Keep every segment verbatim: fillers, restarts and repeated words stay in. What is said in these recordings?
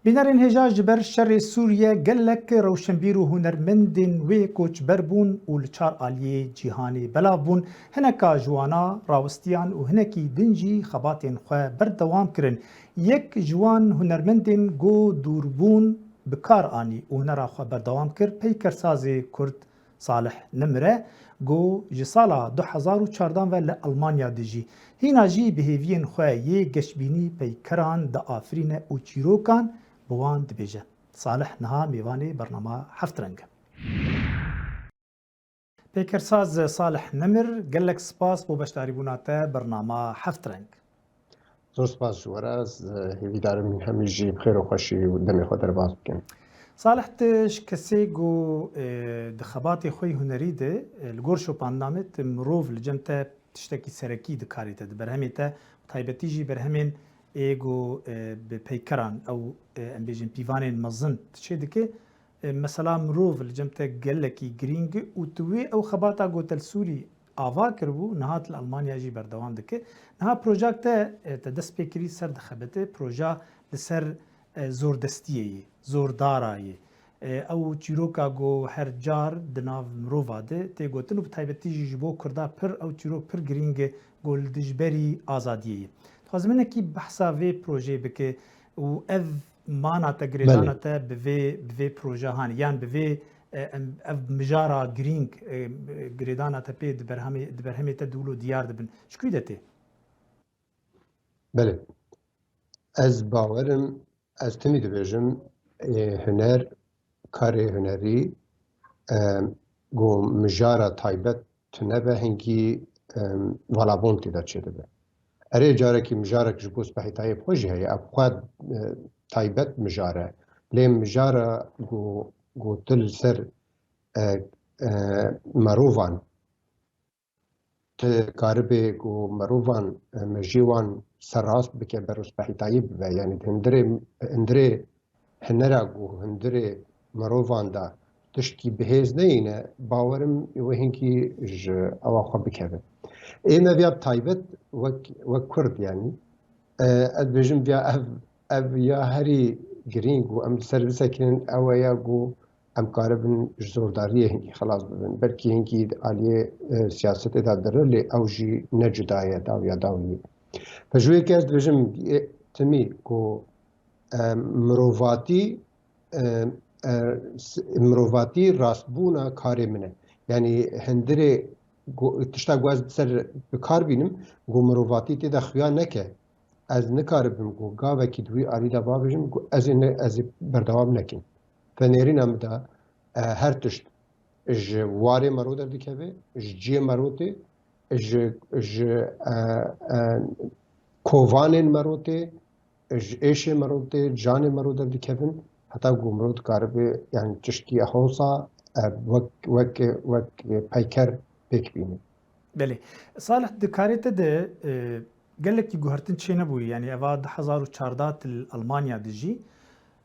Bînerên hêja, ji ber şerê Sûriye gelek rewşenbîr û hunermendên wê koçber bûn û li çar aliyê cîhanê belav bûn. Hineka ji wana rawistiyan û hinekî din jî xebatên xwe berdewam kirin. Yek ji wan hunermendên ku dûrbûn bi kar anî û hunera xwe berdewam kir, peykersazê Kurd Salih Nimir e, ku ji sala du hezar û çardeh ve li Almanya dijî. Hîna jî bi hêviyên xwe yê geşbînî peykeran diafirîne û çîrokan bi wan dibêje. Salih niha mêvanê bernama Heft Reng e. Pêkersaz Salih Nemir, gelek spas bo beşdarîbûna te bernama Heft Reng. Zor spas ji we re. Ez, e, hêvîdar im hemî jî bi xêr û xweşî û demê xwe derbas bikin. Salih, tu ji kesê ku, e, di xebatê xwe yî hunerî de, e, li gor şopandina me, tu mirov li cem te tiştekî serekî di karê te, di berhemê te, bi taybetî jî berhemên ê ku, e, bi peykeran, ew, e, em bêjin pîvanên mezin tu çê dike. E, mesela mirov li cem te gelekî girîng e û tu wê ew xebata ku te li Sûrî ava kiribû, niha li Almanya jî berdewam dike. Niha projak te, e, te dest pê kirî ser dixebite, proja li ser, e, zordestiyê yê, zordara yê. E, ew çîroka ku her car di nav mirova de tê gotin û bi taybetî jî ji bo Kurda pir ew çîrok pir girîng e ku li dijberî azadiyê ye. Dixwazim hinekî behsa vê projeyê bike û ev mana te, girêdana Belê. te bi vê, bi vê proje hanê, yan bi vê, e, em, ev mijara girîng, e, girêdana te pê di berhemê, di berhemê te di wilo diyar dibin. Ji kû de tê? Belê. Ez bawer im, ez timî dibêjim, ê, huner, karê hunerî, e, ku mijara taybet tune be, hingî, e, valabon tê de çêdibe. Erê, carekî mijarek ji bo Spehî Tayîb xwe jî heye, ev xwe, e, taybet mijar e. Lê mijara ku, ku tu li ser, e, e, merovan, tu karibê ku merovan, e, mejiyê wan serrast bike, ber û Spehî Tayîb bibe. Yanî di hundirê, hundirê hunera ku hundirê mirovan de tiştkî bihêz neyîne, bawer im wê hinkî ji ewa xwe bikeve. Ê me viya bi taybet wek, wek Kurd, yanî, e, ez dibêjim viya ev, ev ya herî girîng û em li ser bisekinin ew e ya ku em karibin ji zordariyê hinkî xilas bibin. Belkî hinkî aliyê, e, siyasetê de dire, lê ew jî ne cuda ye, dawiya dawiyê. Pejûyê ke ez dibêjim, e, timî ku, e, mirovatî, e, e, s-, mirovatî rastbûna karê min e. Yanî hundirê go-, tişta ku ez ser bi kar bînim, ku mirovatî tê de xuya neke. Ez nikaribim ku gavekî di wî alî de bavêjim ku ez ê ne, ez ê berdewam nekim. Venêrîna min de, e, her tişt ji warê mero derdikeve, ji ciyê mero tê, ji, ji, e, e, kovanên mero tê, ji êşê mero tê, canê mero derdikevin, heta ku mero dikaribe, yani tiştî hosa, e, wek, wek, wek peyker pêk bîne. Belê. Salih, di karê te de, e, gelekî guhertin çênebûye, yani eva du hezar û çardeh tu li Almanya dijî.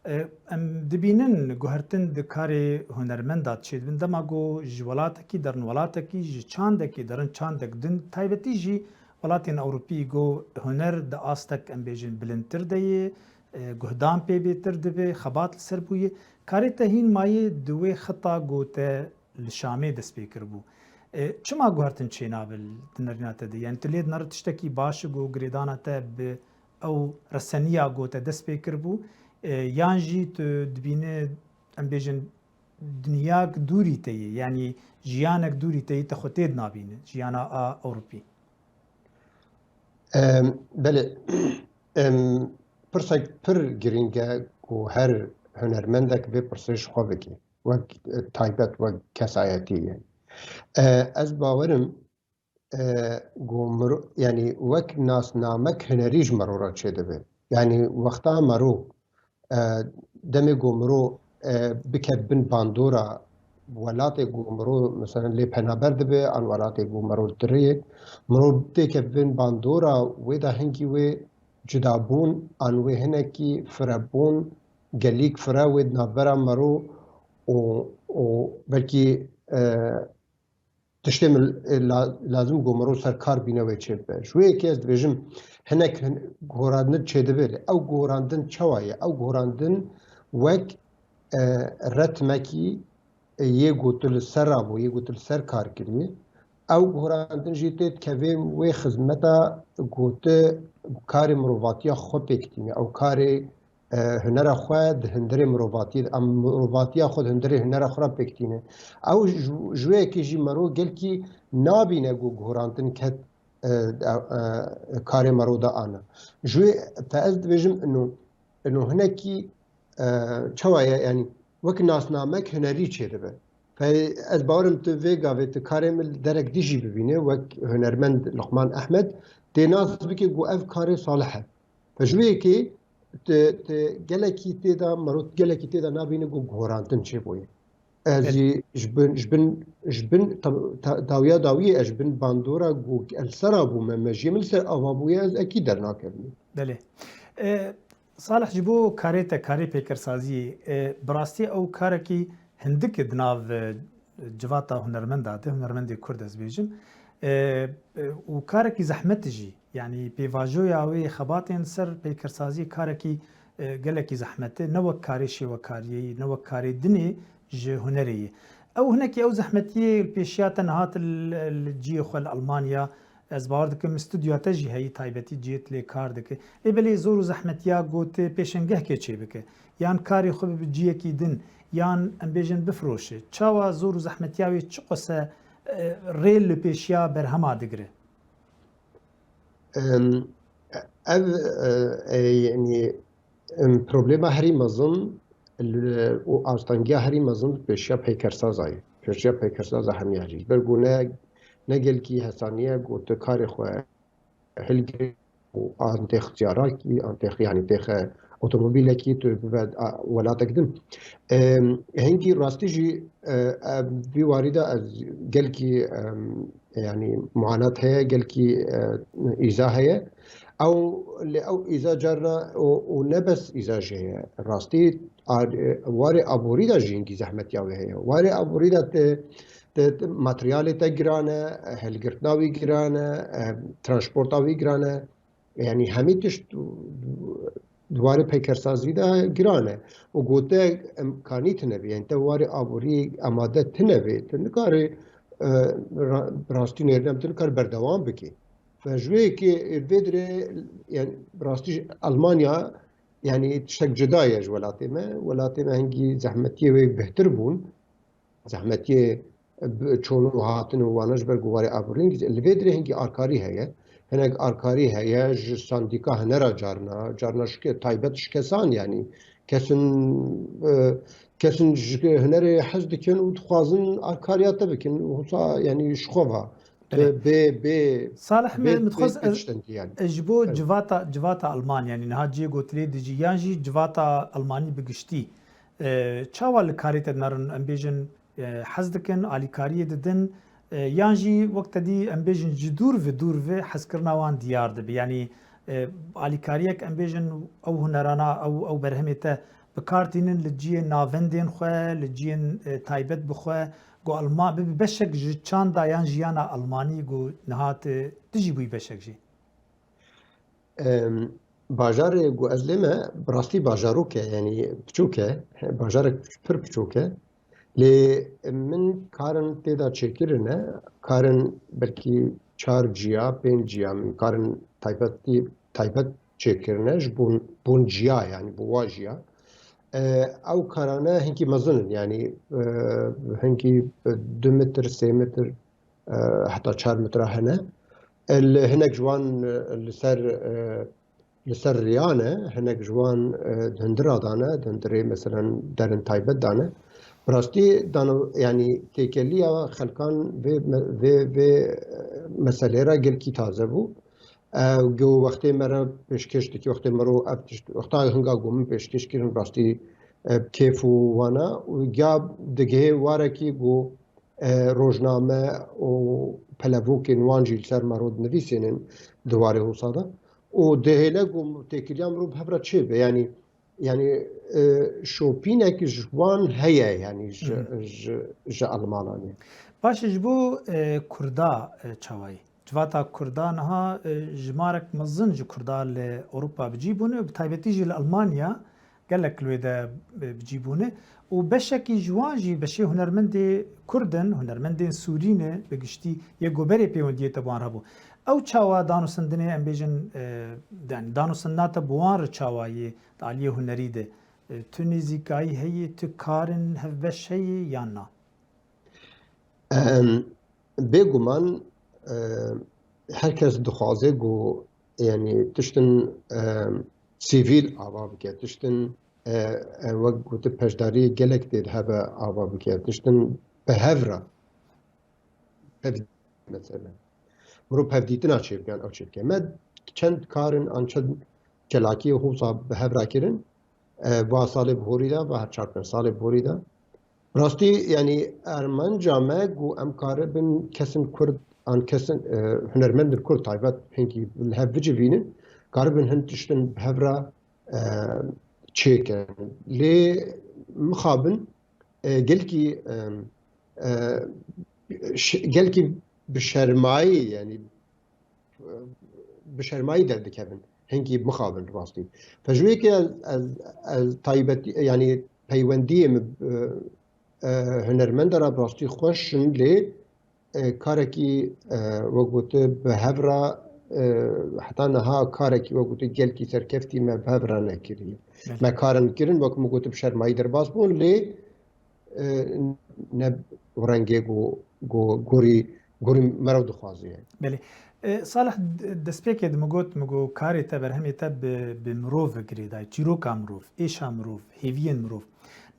E, em dibînin guhertin di karê hunermenda çêdibin. Dema ku ji welatekî derin welatekî, ji çandekî derin çandek din, taybetî jî welatên Ewropî ku huner di astek, em bêjin, bilindtir de ye, e, guhdan pê bêtir dibe, xebat li ser bûye. Karê te hîn maye di wê xeta ku te li Şamê dest pê kiribû. E, çima guhertin çênabe di nerîna te de? Yani tu lê dinere tiştekî baş e ku girêdana te bi ew reseniya ku te dest pê kiribû, e, yan jî tu dibîne, em bêjin, dinyak dûrî te yê, yanî jiyanek dûrî te yê, te xwe tê dinabîne, jiyana a Ewropî? Em, belê. Em, pirsek pir girîng e ku her hunermendek vê pirsê ji xwe bike. Wek, e, taybet, wek kesayetî ye. E, ez bawer im, e, ku miro-, yanî wek nasnamek hunerî ji mero re çêdibe. Yanî wexta mero, e, demê ku mero, e, bike bin bandora welatê ku mero, mesela, lê penaber dibe, an welatê ku mero li tirê ye, mero têke bin bandora wê de hingî wê cudabûn, an wê hinekî firebûn, gelîk fire wê di navbera mero û, û belkî, e, tiştê min, e, la-, lazim ku miro ser kar bîne wê çêbibe. Ji wê yekê ez dibêjim, hinek hin-, guherandin çêdibe lê ew guherandin çawa ye? Ew guherandin wek, e, retmekî, e, yê ku tu li ser rabû, yê ku tu li ser kar kiriye. Ew guherandin jî tê dikeve wê xizmeta ku tu karê mirovatiya xwe pêk tîne. Ew karê e, hunera xwe di hundirê mirovatiyê de, em mirovatiya xwe di hundirê hunera xwe re pêk tîne. Ew ji, ji wê yekê jî mero gelkî nabîne ku guherantin ket, e, e, e, karê mero de ana. Ji wê te ez dibêjim ino, ino hinekî, e, çawa ye, yanî wek nasnamek hunerî çêdibe. Fe ez bawerim tu vê gavê tu karê min li derek dî jî bibîne, wek hunermend Luqman Ehmed, tê nas bike ku ev karê salih e. Ji wê yekê tu, tu gelekî tê de, merot gelekî tê de nabîne ku guherantin çêbûye. Ez Belê. jî ji bin, ji bin, ji bin ta-, ta-, dawiya dawiyê ez ji bin bandora ku el sera bûme, mejiyê min li ser ava bûye, ez ekî dernakevim. Belê. E, Salih, ji bo karê te, karê pêkersaziyê, e, bi rastî ew karekî hindik e di nav, e, civata hunermenda de, hunermendê Kurd ez bêjim. E, e, û karekî zehmet jî, yanî pêvajoya wê xebatên ser peykersaziyê karekî, e, gelekî zehmet e. Ne wek karê şêwekariyê, ne wek karê dinê ji hunerê ye. Ew hinekî ew zehmetiyê li pêşiya te nihat li, li cihê xwe li Almanya, ez bawer dikim stûdyoya te jî heyî taybetî cihê tu lê kar dike. Lê belê zor û zehmetiya ku tu pêşengehkê çêbike. Yan karê xwe bi cihekî din, yan em bêjin bifiroşe. Çawa zor û zehmetiya wê çiqase, e, rê li pêşiya berhema digire? Em, ev, e, e, yanî, em, problema herî mezin li, û astangiya herî mezin pêşiya peykersaza ye. Pêşiya peykersaza hemiya jî. Ji ber ku ne, ne gelkî hesanî ye ku tu karê xwe hilgirî û an têx siyarakî, an têx, yanî têxe otomobîlekî tu bibe, a, welatek din. Em, hingî rastî jî, e, em, vî warî de ez gelkî, em, yanî muanat heye, gelkî, e, îza heye. Ew, lê ew îza carna û, û ne bes îza jî heye. Rastî, a, e, warê aborî de jî hingî zehmetiya wê heye. Warê aborî de te, te, te materyalê te giran e, hilgirtina wî giran e, e, transporta wî giran e. Yanî hemî tişt di warê peykersazî de giran e. Û gote imkanî tine bê, yanî te warê aborî amade tine bê, tu nikarê, e, ra-, rastî nêrîne tu nikarî berdewam bikî. Fe ji wê yekê vê dirê, yanî rastî ji Almanya, yanî tiştek cuda ye ji welatê me. Welatê me hingî zehmetiyê wê bêhtir bûn. Zehmetiyê bi çûn û hatin û wana ji ber ku warê aborî hingî, li vê dirê hingî arkarî heye. Hinek arkarî heye ji sandîka hunera carna, carna şike-, taybet ji kesan, yanî kesin, e, kesin ji hunerê hez dikin û dixwazin arkariya te bikin û wisa, yanî ji xwe va. Belê. Bê, bê, Salih, bê, min bê, dixwest bê ez, tiştendî, yanî. ez ji bo Evet. civata, civata Alman, yanî niha cihê gotilê dijî, yan jî civata Almanî bi giştî, e, çawa li karê te dinarin, em bêjin, e, hez dikin, alîkariyê didin, e, yan jî wek te dî em bêjin ji dûr ve, dûr ve hezkirina wan diyar dibe. Yanî, e, alîkariyek em bêjin ew hunerana, ew, ew berhemê te bi kar tînin li cihên navendên xwe, li cihên, e, taybet bi xwe, ku Alma-, bibe beşek ji çanda yan jiyana Almanî ku niha tu, tu jî bûyî beşek jê. Em, bajarê ku ez lê me, bi rastî bajarok e, yanî piçûk e, bajarek pir piçûk e. Lê min karin tê de çêkirine, karin belkî çar ciya, pênc ciya min karin taybetî, taybet çêkirine ji bo, bo ciya, yanî bo wa jiya. E, ew karane hinkî mezin in, yanî, e, hinkî du metr, sê metr, e, heta çar metra hene. E, li hinek ji wan, e, li ser, e, li ser riya ne, hinek ji wan, e, di hundira de ne, di hundirê meselen derin taybet de ne. Bi rastî dano, yanî têkeliya xelkan vê me-, vê, vê, e, meselê re gelkî taze bû. E, ku wextê me re pêşkêş dikî, wextê me ro ev tişt, wexta hinga ku min pêşkêş kirin, rastî, e, bi kêf û wana û ya digihê warekî ku e, rojname û pelevokên wan jî li ser mero dinivîsînin di warê hosa de. Û dihêle ku têkiliya mirov bi hev re çêbe. Yanî, yanî, e, şopînek ji wan heye, yanî ji, Hı hı. ji, ji Almanan e. Baş e, ji bo e, Kurda e, çawayî? Civata Kurda niha e, jimarek mezin ji Kurda li Ewropa bi cî bûne û bi taybetî jî li Almanya gelek li wê de e, bi cî bûne û beşekî ji wan jî beşê hunermendê Kurd in, hunermendên Sûrî ne bi giştî yê ku berê pêwendiyê te bi wan re bû. Ew çawa danûstendinê em bêjin e, yani danûstendina te bi wan re çawa yê di aliyê hunerî de? E, tu nêzîkayî heye, tu karin hevbeş heye yan na? Em, bêguman e, her kes dixwaze ku yani tiştin e, sivîl ava bike, tiştin e, e, wek gotin beşdariyê gelek tê de hebe ava bike, tiştin bi hev re pev mesela. Mirov pevdîtina çêbike, ew çêbike. Me çend karin an çend çalakiyê hosa bi hev re kirin. E, va salê bihorî de, va her çar pênc salê bihorî de. Rastî, yanî armanca me ku em karibin kesin Kurd, an kesin e, hunermendin Kurd taybet hinkî li hev bicivînin, karibin hin tiştin bi hev re e, çêkin. Lê mixabin e, gelkî e, e, ş- gelkî bi şermayî, yanî e, bi şermayî derdikevin. Hinkî mixabin rastî. Fe ji wê yekê ez, ez, ez taybetî, yanî peywendiyê min e, e, hunermenda re bi rastî xweş in, lê e, karekî e, wek gotin bi hev re e, heta niha karekî wek gotin gelkî serkeftî me bi hev re nekiriye. Me karin kirin, wek min gotin bi şermayî derbas bûn, lê e, ne rengê ku, ku gorî, gorî meriv dixwaze ye. Belê. E, Salih, d- destpêkê de min got, min got karê te, berhemê te bi, bi mirov ve girêdayî, çîroka mirov, êşa mirov, hêviyên mirov.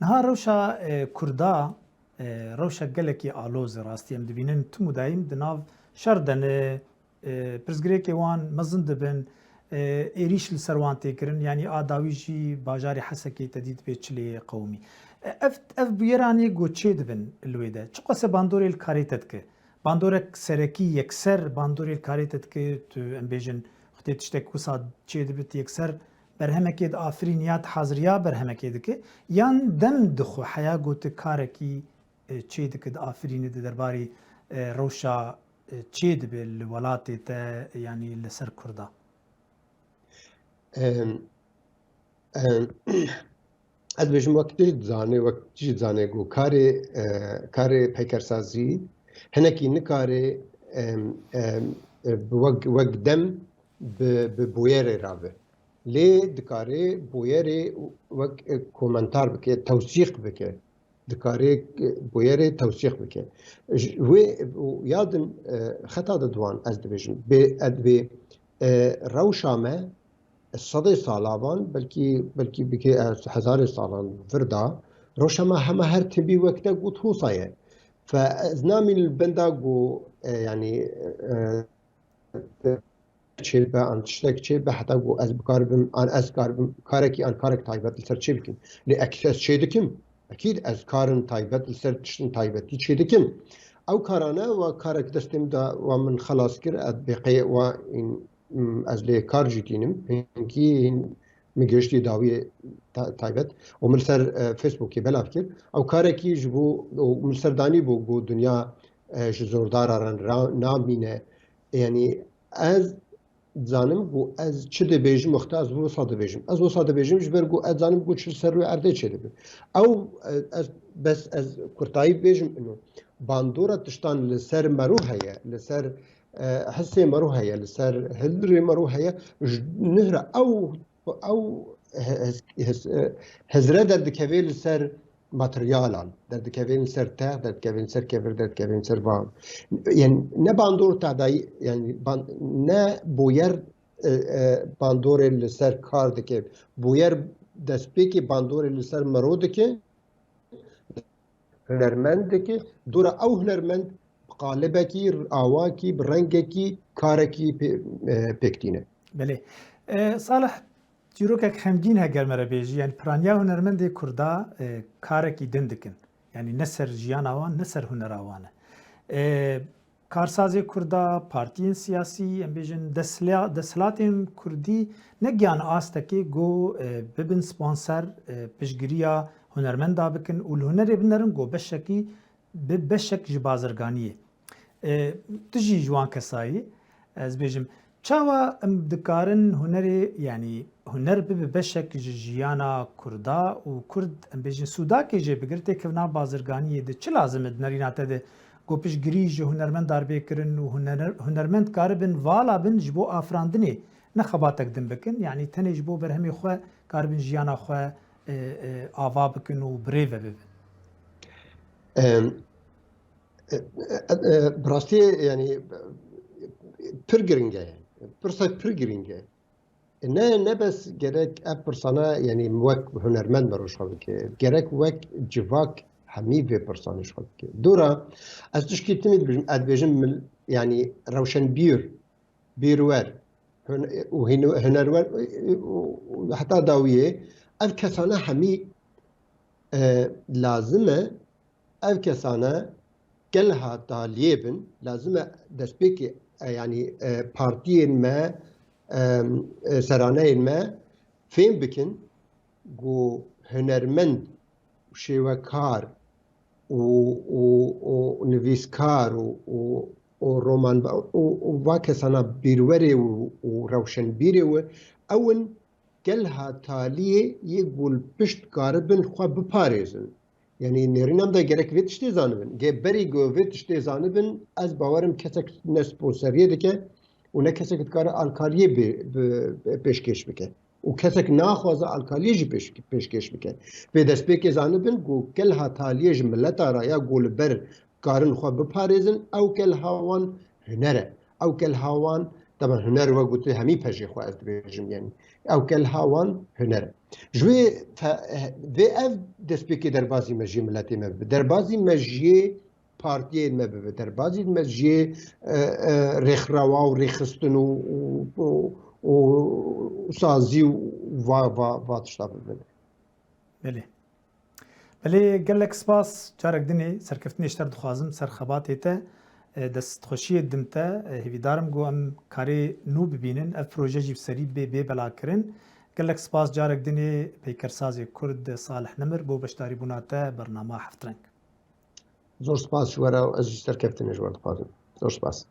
Niha rewşa e, Kurda e, rewşa gelekî aloz e, rastî em dibînin tim û dayîm di nav şer de ne, e, pirsgirêkê wan mezin dibin, e, êrîş li ser wan tê kirin, yanî a dawî jî bajarê Hesekê te dît bê çilê qewimî. E, ev, ev bûyeranê ku çê dibin li wê de, çiqas e bandorê li karê te dike? Bandorek serekî, yekser bandorê li karê te dike, tu em bêjin, xwedê tiştek wisa çê dibit, yekser berhemekê diafirîn ya dihaziriya berhemekê dike, yan dem dixwe heya ku tu karekî e, çê dike, diafirîne di derbarê e, rewşa e, çê dibe li welatê te, yanî li ser Kurda? Em, em, ez dibêjim wek tu jî dizanî, wek tu jî dizanî ku karê, e, karê peykersazî hinekî nikare em, em, e, bi wek, wek dem bi, bi bûyerê rabe. Lê dikare bûyerê wek, e, komentar bike, tewsîq bike. Dikare, e, bûyerê tewsîq bike. Ji wê û ya din, e, xeta de diwan ez dibêjim. Bê, ez dibê, e, rewşa me sedê sala van, belkî, belkî bike ez hezarê salan vir da. Rewşa me hema her tibî wek te got hosa ye. Fe ez namîn li benda ku, e, yanî, e, çêbe an tiştek çêbe heta ku ez bikaribim an ez karibim karekî an karek taybet li ser çê bikim. Lê ek ez çê dikim, ekîd ez karin taybet li ser tiştin taybetî çê dikim. Ew karane wa karek destê min de wa min xelas kir, ez bêqeyê wa in, m, ez lê kar jî tînim. Hinkî hîn min gihiştî dawiyê ta- taybet û min li ser e, Facebookê belav kir. Ew karekî ji bo û min li ser danî bû ku dinya e, ji zordara re ra- namîne. Yanî ez dizanim ku ez çi dibêjim, wexta ez wisa dibêjim. Ez wisa dibêjim ji ber ku ez dizanim ku çi li ser rûyê erdê çêdibe. Ew, e, ez, bes ez kurtayî bibêjim ino. Bandora tiştan li ser mero heye, li ser, e, hissê mero heye, li ser hildirê mero heye. Ji nuh re ew, ew hez, hez, e, hizre derdikeve li ser materyalan, derdikevên ser tex, derdikevên ser kevir, derdikevên ser van. Yani ne bandor tadayî, yani ban, ne boyer e, e, bandorê li ser kar dike. Boyer destpêkê bandorê li ser mero dike, hunermend dike. Dora ew hunermend bi qalibekî, awakî, bi rengekî, karekî pê, e, pêk tîne. Belê. E, Salih, çîrokek xemgîn heger me re bêjî, yani piraniya hunermendê Kurda e, karekî din dikin. Yani ne ser jiyana wan, ne ser hunera wan e. E, karsazê Kurda, partiyên siyasî, em bêjin desla- desthilatên Kurdî negiyan astekê ku e, bibin sponsor, e, piştgiriya hunermenda bikin û li hunerê binerin ku beşekî bi beşek ji bazirganiyê. E, tu jî ji wan kesayî, ez bêjim, çawa em dikarin hunerê, yanî huner bibe beşek ji jiyana Kurda û Kurd, em bêjin, sûdakê jê bigire têkevna bazirganiyê de çi lazim e di nerîna te de? Ku piştgirî ji hunermend darbê kirin û huner-, hunermend karibin vala bin ji bo afirandinê, ne xebatek din bikin, yanî tenê ji bo berhemê xwe karibin jiyana xwe, e, e, ava bikin û birêve bibin. Em, e, e, e, bi rastî, yanî, pir giring e. Pirsa pir giring e. Ne, ne bes gerek ev pirsana, yanî wek hunermend me roj xwe bike. Gerek wek civak hemî vê pirsanê ji xwe bike. Dora, ez tişkî timî dibêjim, ez dibêjim mil-, yanî rewşenbîr, bîrwer, hun-, û hin-, hunerwer, û, û heta dawiyê, ev kesana hemî, e, lazim e, ev kesana gelha taliyê bin, lazim e destpêkê, e, yanî, e, partiyên me, e, e, seraneyên me fêm bikin ku hunermend, şêwekar û, û, û nivîskar û, û, û roman û, û va kesana bîrwerê û, û rewşenbîrê û ew in gelha taliyê yê ku li pişt karibin xwe biparêzin. Yanî nêrîna min de gerek vê tiştê zanibin. Ge berî ku vê tiştê zanibin, ez bawerim kesek ne sponseriyê dike û ne kesek dikare alkaliyê bi, bi, bi pêşkêş bike. Û kesek naxwaze alkaliyê jî pêş-, pêşkêş bike. Vê destpêkê zanibin ku kelha taliyê ji mileta re ya ku li ber karin xwe biparêzin, ew kelha wan huner e. Ew kelha wan, teban huner wek gotê hemî pejê xwe ez dibêjim, yanî ew kelha wan huner e. Ji wê fe-, vê ev destpêkê derbazî mejiyê miletê me bibe. Derbazî mejiyê partiyên me bibe. Derbazî mejiyê, e, e, rêxrewa û rêxistin û, û, û, û sazî û va, va, va tişta bibin. Belê. Belê, gelek spas. Carek dinê serkeftinê ji te re dixwazim ser xebatê te. E, destxweşiyê didim te. E, hêvîdarim ku em karê nû bibînin. Ev proje jî bi serî bê, bê belakirin. Gelek spas carek dinê peykersazê Kurd Salih Nemir bo beşdarîbûna te bernama Heftreng. Zor spas ji we re û ez jî serkeftinê ji we dixwazim. Zor spas.